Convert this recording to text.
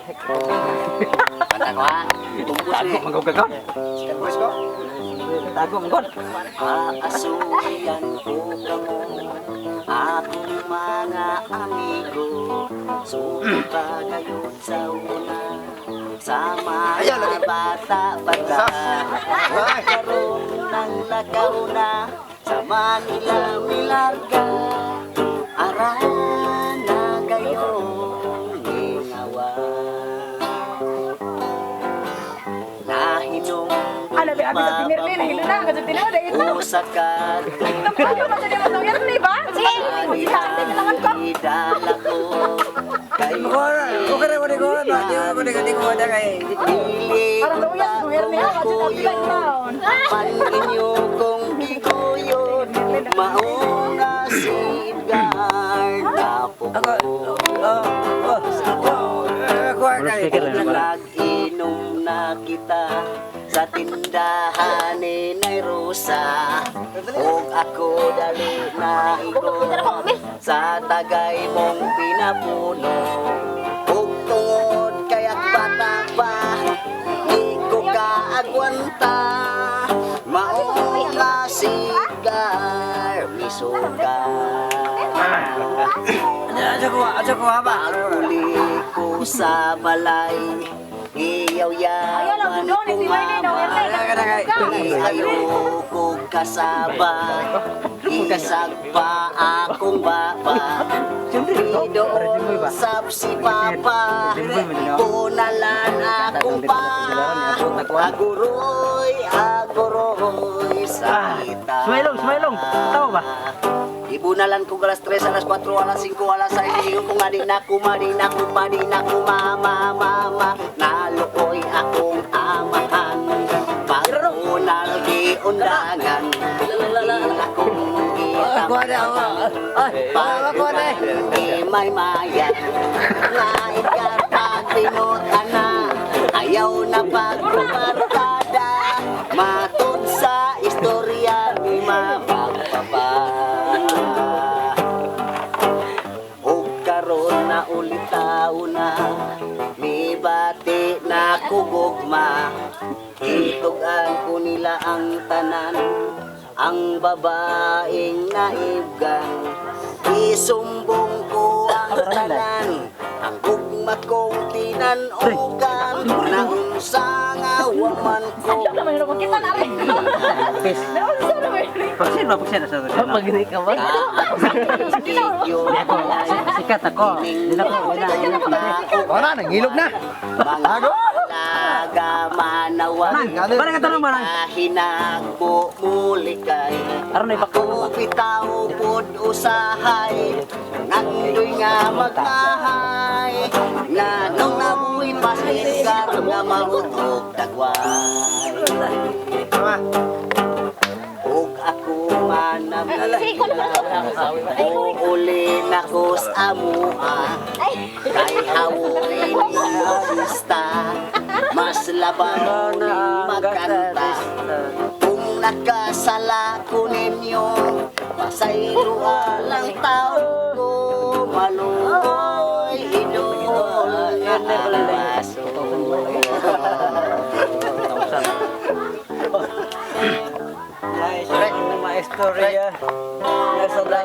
Kanta ko ha. Tumpos Tago ni. man ka. Tumpos ko. Tago man gud. Aasuyan ko kamo, akong mga amigo. Suko pa kayo sa una, sa mga bata-bata. Karon ng lakaw na, sa Manila milarga. Ara na kayo mingawa. Nahinom Ala, be, abi sa timirli, nahilo na, kasi tinaw, dahil ito. Usa ka Ano ba siya naman ni ba? Sige, tangan ko. Idala ko kay Okay ra ko ni ko, di ko ni ko di ko na kay. Dili Parang luya, mirli, kasi tapilan taon. Pan inyo kong giguyon, Mauna si Edgar Tapo Ako, oh, oh, oh, kuha kay. Nag-inom na kita sa tindahan ni Nay Rosa. Ug ako dali na igo sa tagay mong pinapuno. Ug tungod kaya't bata pa, di ko kaagwanta. Mauna si Gar, misuka. Asa ko, asa ko ba? Paguli ko sa balay, Ayaw lang, iyaw-yawan doon, ko si Marlene, no, mama. Ayoko kasaba, isag pa akong baba. Doon sab si Papa, punalan akong pa. Aguroy, aguroy, sakita. Sumailong, sumailong. Tawa ba? Ibunalan ko alas 3, alas 4, alas 5, alas 6. Ingon ko nga di na ko, ma, di na ko, pa, di na ko, mama, mama. Nalukoy akong amahan. Pag-unal di undangan. Ila kong Kuha na, ay, kuha na. Pag may maya. Nga pag pinutan na. Ayaw na pagkumarkada. Matod sa istorya ni mapagpapa. Og karon na ulitaw na, mibati na kugugma. Itugan ko nila ang tanan, ang babaeng naibgan. Isumbong ko ang tanan, ang gugma kong tinanugan. Naunsa nga waman ko. Ano naman yun, kita na rin. Peace. Naunsa naman yun. Pagsin ba pagsin sa Pagini ka ba? Sikat ako. Di na ko, di na. Di na ko. Wala na, ngilog na. Mga taga manawag. Parang ka tanong marang. Hinagbo mulikay. Aron na ibaklo ba? Bitaw pod usahay, nandoy nga magmahay. Nga nung nabuhi pasigar nga mahutok tagway. Ug ako man ang uuli na ko sa amua. Kay hawoy ni artista, mas labaw ni magkanta. Kung nakasala ko ninyo, pasayloa lang tao ko. Maluoy, idol nga ang baso. Ay, maestorya. Nasa